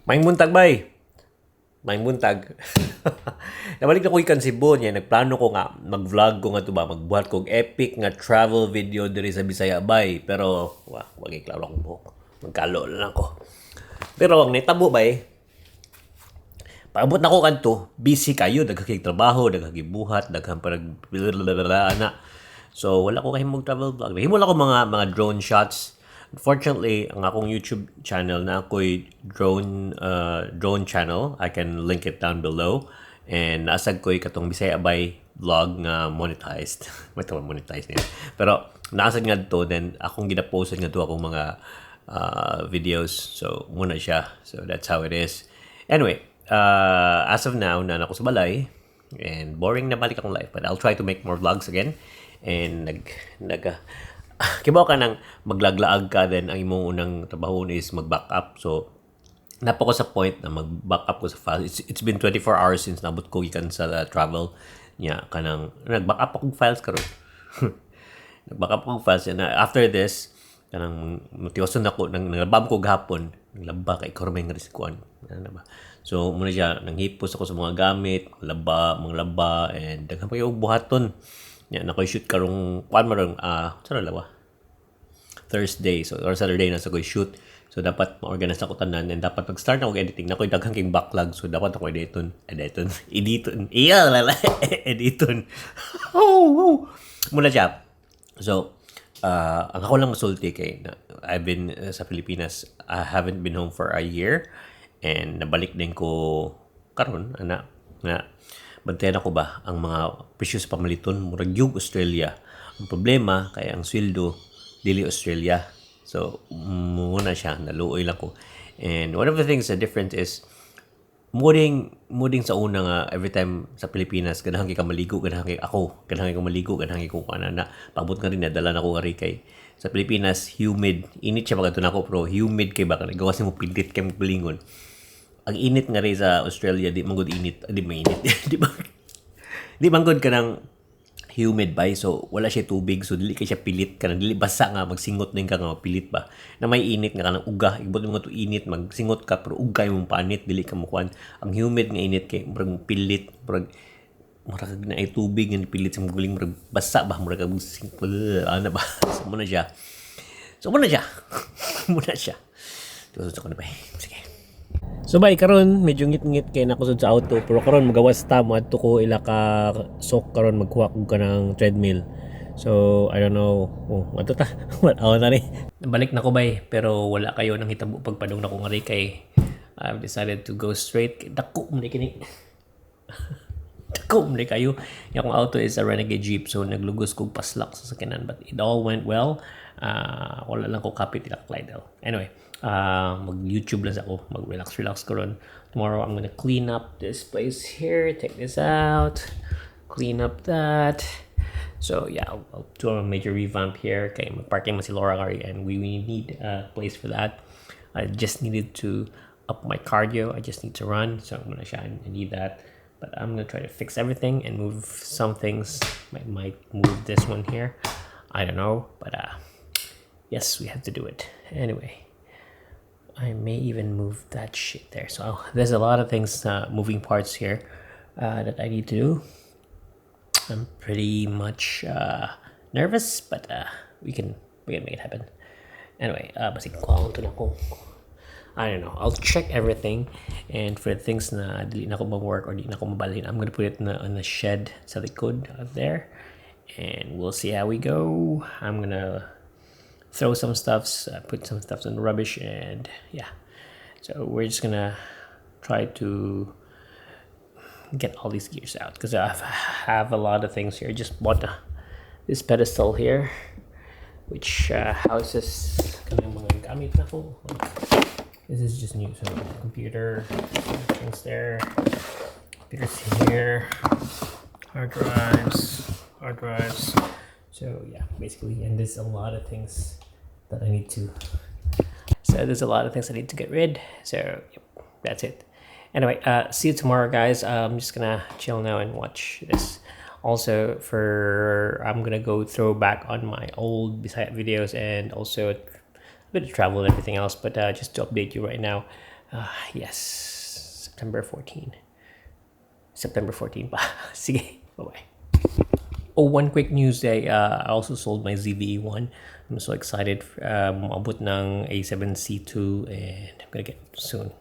Maing buntag bay. Maing buntag. Nabalik na ko ikan Cebu niya. Nagplano ko nga mag-vlog ko nga to ba. Magbuhat kong epic nga travel video diri sa Bisaya Bay. Pero wag klaro akong buhok. Magkalo lang ako. Pero ang nitabo bay. Paabot na ko kanto, busy kayo, daghang trabaho, daghang buhat, daghang parang na. So wala ko kahimong travel vlog. Himo lang ko mga drone shots. Unfortunately, ang akong YouTube channel na ako'y drone channel. I can link it down below. And nasag ko'y katong Bisaya Bay vlog nga monetized. May tawag monetized niya. Pero nasag nga to, then akong ginaposted nga to akong mga videos. So muna siya. So that's how it is. Anyway, as of now, na ako sa balay. And boring na balik akong life. But I'll try to make more vlogs again. And kibaw ka nang maglaglaag ka, then ang imong unang trabaho is mag-back up. So napo ko sa point na mag-back up ko sa files. It's been 24 hours since nabot ko gikan sa travel niya kanang nag-back up akong files karon. Nag-back up akong files na after this kanang motivasyon ako nang nagbam ko gahapon, naglaba kay kormay nga riskuan. Ano ba? So muna siya nanghipos ako sa mga gamit, mga laba and daghan pa yung buhaton. Yeah, nakoy-shoot karong saan lawa? Thursday so or Saturday na sa koy shoot. So dapat ma-organize ako tanan and dapat pag-start ako editing nakoy daghang king backlog so dapat ako editon. Editon. Muna siya. So ang ako lang masulti kay I've been sa Pilipinas. I haven't been home for a year and nabalik din ko karon na bantayan ako ba ang mga presyo sa pamaliton murag yung Australia. Ang problema kay ang sweldo dili Australia. So muna siya naluoy lang ko. And one of the things the difference is muding sa una nga every time sa Pilipinas ganahan kay maligo ganahan kay maligo ganahan kay ko na paabot nga rin nadala na ko ari kay sa Pilipinas humid init siya pagadto nako pero humid kay baka gawas mo pilit kay magbulingon. Ang init nga rin sa Australia, di manggod init, di mainit. di manggod ka ng humid ba? So, wala siya tubig. So, dili ka siya pilit ka na. Dili basa nga, magsingot din ka nga, pilit ba? Na may init nga ka ng uga. Ibot mo nga to init, magsingot ka, pero uga yung panit, dili ka mukuan. Ang humid nga init kay murag pilit, murag na ay tubig, nga pilit sa maguling, murag basa ba? Murag ano ba? So, muna siya. Muna siya. Tuso ko na ba? Sige. So bay karon medyo ngit-ngit kay nakusod sa auto pero karon magawas ta mo adto ko ila ka sok karon magkuha ko kanang threadmill. So I don't know. Adto ta. Wala na ni. Balik na ko bay pero wala kayo nang hitabo pagpadong na ko ngari kay I've decided to go straight dako mo kini. Dako mo kayo. Yung akong auto is a Renegade Jeep so naglugos ko paslak sa sakyanan but it all went well. Wala lang ko kapit ila Clydell. Anyway, mag-YouTube lang ako, mag-relax ko ron. Tomorrow, I'm gonna clean up this place here, take this out, clean up that. So, yeah, I'll do a major revamp here. Okay, mag-parking mo si Laura Gary and we need a place for that. I just needed to up my cardio. I just need to run, so I'm gonna I need that. But I'm gonna try to fix everything and move some things. Might move this one here. I don't know, but yes, we have to do it. Anyway, I may even move that shit there. So there's a lot of things, moving parts here that I need to do. I'm pretty much nervous, but we can make it happen. Anyway, basig ko na ko. I don't know. I'll check everything, and for the things na dili na ko mag-work or di na ko mabalhin, I'm gonna put it on the shed sa likod out there, and we'll see how we go. I'm gonna throw some stuffs, put some stuffs in the rubbish, and yeah. So we're just gonna try to get all these gears out because I have a lot of things here. I just bought this pedestal here, which houses mga gamit na ko. This is just new. So computer, things there, computers here, hard drives. So yeah, basically, and there's a lot of things that I need to. So there's a lot of things I need to get rid. So yep, that's it. Anyway, see you tomorrow, guys. I'm just gonna chill now and watch this. Also, I'm gonna go throw back on my old Bisaya videos and also a bit of travel and everything else. But just to update you right now, Yes, September 14. September 14 pa. Sige, bye-bye. Oh, one quick news day. I also sold my ZVE one. I'm so excited. Umabot ng A7C2 and I'm gonna get soon.